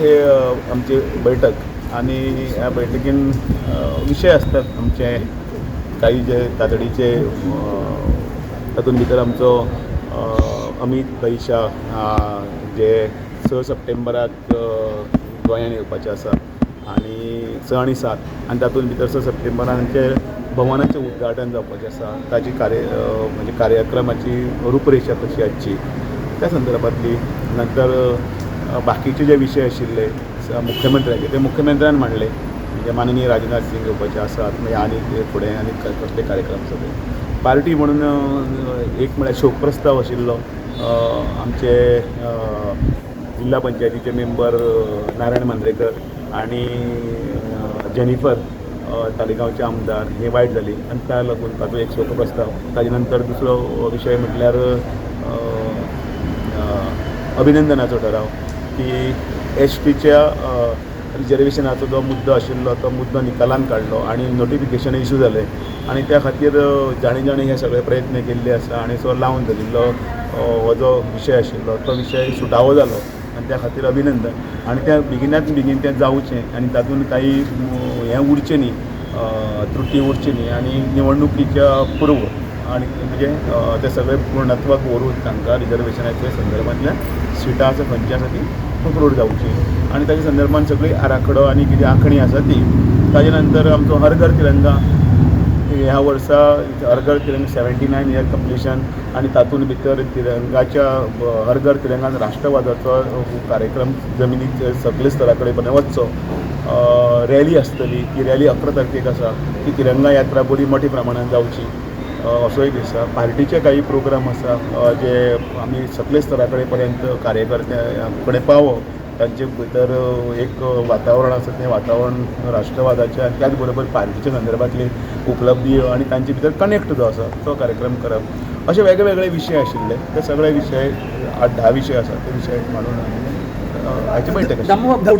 हे आमची बैठक आणि ह्या बैठकीन विशय आसतात आमचे काही जे तातडीचे. तातूंत भितर आमचो अमीत भाई शाह जे 6 सप्टेंबराक गोंयान येवपाचे आसा आनी 6 आनी 7 आनी तातूंत भितर 6 सप्टेंबरान आमचे भवनाचें उद्घाटन जावपाचें आसा. ताची कार्य म्हणजे कार्यक्रमाची रुपरेशा कशी आसची त्या संदर्भातली. नंतर बाकीचे जे विशय आशिल्ले मुख्यमंत्र्याचे, ते मुख्यमंत्र्यान मांडले. म्हणजे माननीय राजनाथ सिंग येवपाचे आसात, मागीर आनी ते फुडें आनी कसले कार्यक्रम आसा ते. पार्टी म्हणून एक म्हळ्यार शोक प्रस्ताव आशिल्लो. आमचे जिल्हा पंचायतीचे मेंबर नारायण मांद्रेकर आनी जेनिफर तालिगांवचे आमदार हे वायट जाली आनी त्या लागून ताचो एक शोक प्रस्ताव. ताजे नंतर दुसरो विशय म्हटल्यार अ, अ, अभिनंदनाचो ठराव की एसटीच्या रिजर्वेशनाचो जो मुद्दो आशिल्लो तो मुद्दो निकालान काडलो आनी नोटिफिकेशन इशू जालें आनी त्या खातीर जाणी जाणी हे सगळे प्रयत्न केल्ले आसा आनी सो लावन धरिल्लो हो जो विशय आशिल्लो तो विशय सुटावो जालो आनी त्या खातीर अभिनंदन. आनी त्या बेगिनात बेगीन तें जावचें आनी तातूंत काही हें उरचें न्ही, त्रुटी उरची न्ही आनी निवडणुकीच्या पूर्व आनी म्हणजे ते सगळे पूर्णत्वाक व्हरून तांकां रिजर्वेशनाच्या संदर्भांतल्यान सिटां आसा खंयची आसा ती अप्रूव जावची आनी ताच्या संदर्भान सगळी आराखडो आनी कितें आंखणी आसा ती. ताजे नंतर आमचो हर घर तिरंगा. ह्या वर्सा हर घर तिरंगा 79 इयर कंप्लिशन आनी तातूंत भितर तिरंगाच्या हर घर तिरंगान राष्ट्रवादाचो कार्यक्रम जमिनीक सगळे स्तरा कडेन पर्यंत वचचो. रॅली आसतली. ती रॅली 11 तारखेक आसा. ती तिरंगा यात्रा बरी मोठ्या प्रमाणान जावची असोय आसा. पार्टीचे काही प्रोग्राम आसा जे आमी सगळे स्तरा कडेन पर्यंत कार्यकर्त्यां कडेन पावोवप, तांचे भितर एक वातावरण आसा तें वातावरण राष्ट्रवादाचें आनी त्याच बरोबर पार्टीच्या संदर्भातली उपलब्धी आनी तांचे भितर कनेक्ट जो आसा तो कार्यक्रम करप, अशे वेगळे वेगळे विशय आशिल्ले. ते सगळे विशय, 8-10 विशय आसा, ते विशय मांडून आमी आयची बैठक आशिल्ली. दामू.